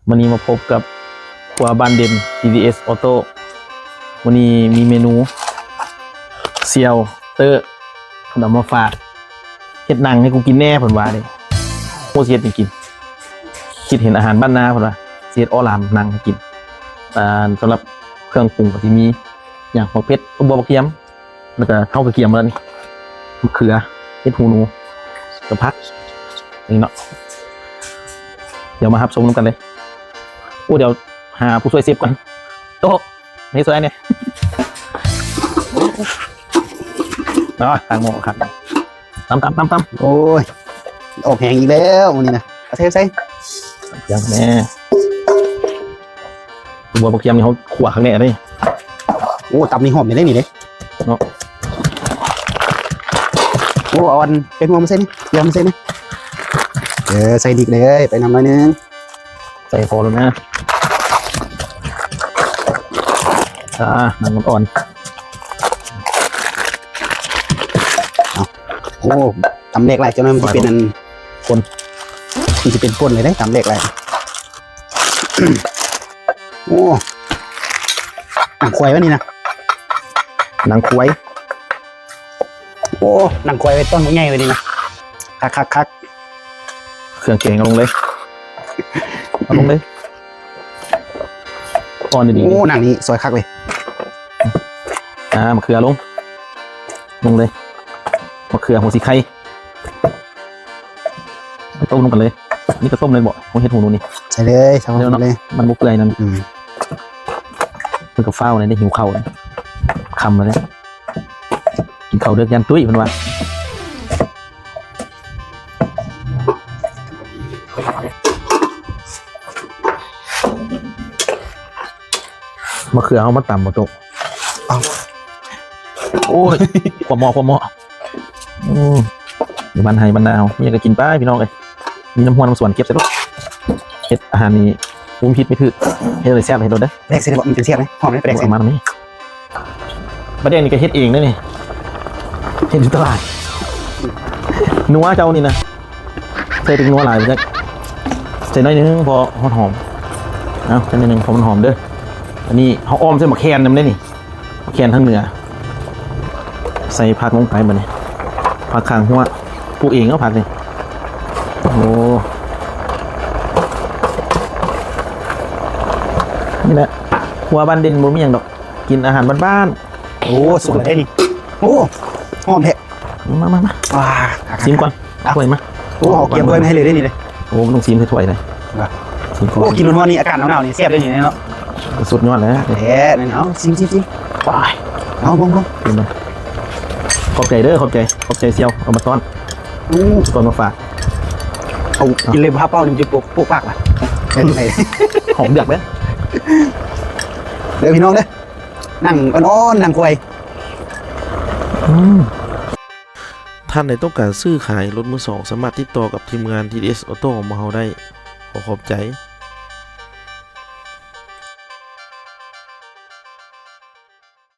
ມື້ນີ້ມາພົບກັບຄົວບ້ານເດັ່ນ ທີທີເອັສ ອໍໂຕ້. ມື້ນີ້ມີເມນູສ່ຽວເຕີ້ ເພິ່ນເອົາມາຝາກ ເຮັດໜັງໃຫ້ກູກິນແດ່ ເພິ່ນວ່າເດ້. ໂອ້ ຊິເຮັດຫຍັງກິນ? ຄິດເຫັນອາຫານບ້ານນາ ເພິ່ນວ່າຊິເຮັດອໍລາມໜັງໃຫ້ກິນ. ອ່າ ສຳລັບເຄື່ອງປຸງກໍຊິມີຫຍັງ ໝາກເຜັດ ບົວບັກຂຽມ ແລ້ວກະເຮົາກະກຽມມາແລ້ວນີ້ ມະເຂືອ ເຫັດຫູໜູ ກະຜັກ ນີ້ເນາະ. ດຽວມາຮັບຊົມນຳກັນເລີຍ. ໂອ້ ດຽວຫາຜູ້ຊ່ວຍເຊຟກ່ອນ. ໂຕ ມາເຮັດຊ່ວຍແດ່. ເນາະ ຕັ້ງໝໍ້ຄັກ. ຕຳ ຕຳ ຕຳ ຕຳ. ໂອ້ຍ ອອກແຮງອີກແລ້ວມື້ນີ້ນະ. ເອົາໃສ່ ໃສ່ ຢ່າງແນ່. ບົວບັກຂຽມນີ້ເຮົາຂົ້ວຄັກແນ່ເດ້. ໂອ້ ຕຳນີ້ຫອມເດ້ນີ້ເດ້ ເນາະ. ໂອ້ ເອົາອັນແປ້ງນົວມາໃສ່ນີ້ ເກືອມາໃສ່ນີ້. ເອີ ໃສ່ດິກເລີຍ ໄປນຳໜ້ອຍໜຶ່ງ. ໃສ່ພໍແລ້ວນະ. ອ່າ ໜັງມັນອ່ອນ. ເອົາ ໂອ້ ຕຳແຫຼກຫຼາຍ ຈັກໜ້ອຍມັນຊິເປັນອັນ ປົນ ມັນຊິເປັນປົນເລີຍເດ້ ຕຳແຫຼກຫຼາຍ. ໂອ້ ໜັງຄວາຍວະນີ້ນະ ໜັງຄວາຍ. ໂອ້ ໜັງຄວາຍໄວ້ຕ້ອນບັກໃຫຍ່ໄວ້ນີ້ນະ ຄັກໆໆ. ເຄື່ອງແກງເອົາລົງເລີຍ ເອົາລົງເລີຍ ອ່ອນດີໆ. ໂອ້ ໜັງນີ້ຊອຍຄັກເລີຍ. ອ່າ ມະເຂືອລົງ ລົງເລີຍ ມະເຂືອ ຫົວສີໄຄ ຕົ້ມລົງກັນເລີຍ. ນີ້ກະຕົ້ມເລີຍບໍ? ເຮັດຫູໜູນີ້ ໃສ່ເລີຍ ໃສ່ເລີຍເນາະ ເລີຍ ມັນບໍ່ເປື່ອຍນັ້ນ. ອືມ ເພິ່ນກະຟ້າວແດ່ ໄດ້ຫິວເຂົ້າ ຄ່ຳແລ້ວເດ້. ກິນເຂົ້າເດິກຢ້ານຕຸ້ຍ ເພິ່ນວ່າ. ມະເຂືອເຮົາມາຕຳບໍ່ ໂຕະ? ເອົ້າ ໂອ້ຍ ຄວາມໝໍ້ ຄວາມໝໍ້. ອືມ ຢູ່ບ້ານໄຮ່ບ້ານນາເຮົາ ມີຫຍັງກະກິນໄປພີ່ນ້ອງເອີຍ. ມີນ້ຳຫ້ວຍນ້ຳສວນເກັບໃສ່ໂລດ. ເຮັດອາຫານນີ້ບໍ່ມີຜິດມີຖືກ ເຮັດແລ້ວແຊບ ເຮັດໂລດເດີ. ປາແດກໃສ່ບໍ່? ມັນເປັນແຊບເດ້ ຫອມເດ້ ປາແດກໃສ່. ເອົາມານຳນີ້ ປາແດກນີ້ກະເຮັດເອງເດ້ນີ້ ເຮັດຢູ່ຕະຫຼາດ. ນົວເຈົ້ານີ້ນະ ໃສ່ແປ້ງນົວຫຼາຍບໍ່ຈັກ ໃສ່ໜ້ອຍໜຶ່ງ ພໍຫອມ. ເອົາ ໃສ່ໜ້ອຍໜຶ່ງ ພໍມັນຫອມເດີ. ອັນນີ້ເຮົາອ້ອມໃສ່ໝາກແຄນນຳເດ້ນີ້ ແຄນທາງເໜືອ. ໃສ່ຜັກລົງໄປບາດນີ້ ຜັກຂ້າງຮົ້ວ ປູກເອງເນາະຜັກນີ້. ໂອ້ ນີ້ແຫຼະ ຄົວບ້ານເດັ່ນ ບໍ່ມີຫຍັງດອກ ກິນອາຫານບ້ານໆ. ໂອ້ ສຸກແລ້ວເດ້ນີ້. ໂອ້ ຫອມແທ້. ມາ ມາ ມາ ວ້າ ຊິມກ່ອນ. ເອົາຖ້ວຍມາ. ໂອ້ ເອົາກຽມຖ້ວຍມາໃຫ້ເລີຍເດ້ນີ້ເດ້. ໂອ້ ມັນຕ້ອງຊິມໃສ່ຖ້ວຍເດ້. ໂອ້ ກິນຮ້ອນໆນີ້ ອາກາດໜາວໆນີ້ແຊບເດ້ນີ້ເນາະ. ສຸດຍອດແລ້ວ ແທ້ແນ່ນອນ. ຊິມ ຊິມ ຊິມ. ໄປ ເອົາ ເບິ່ງ ເບິ່ງ. ຂອບໃຈເດີ ຂອບໃຈ ຂອບໃຈສ່ຽວ ເອົາມາຕ້ອນ. ໂອ້ ຕ້ອນມາຝາກ. ເອົາ ກິນເລີຍ ພາເປົ່ານີ້ມັນຈະປົກປາກລະ. ຫອມເດືອກເດ້ ເດີພີ່ນ້ອງເດີ. ໜັງອ່ອນໆ ໜັງຄວາຍ. ອືມ ທ່ານໃດຕ້ອງການຊື້ຂາຍລົດມືສອງ ສາມາດຕິດຕໍ່ກັບທີມງານ ທີທີເອັສ ອໍໂຕ້ ຂອງພວກເຮົາໄດ້. ຂໍຂອບໃຈ.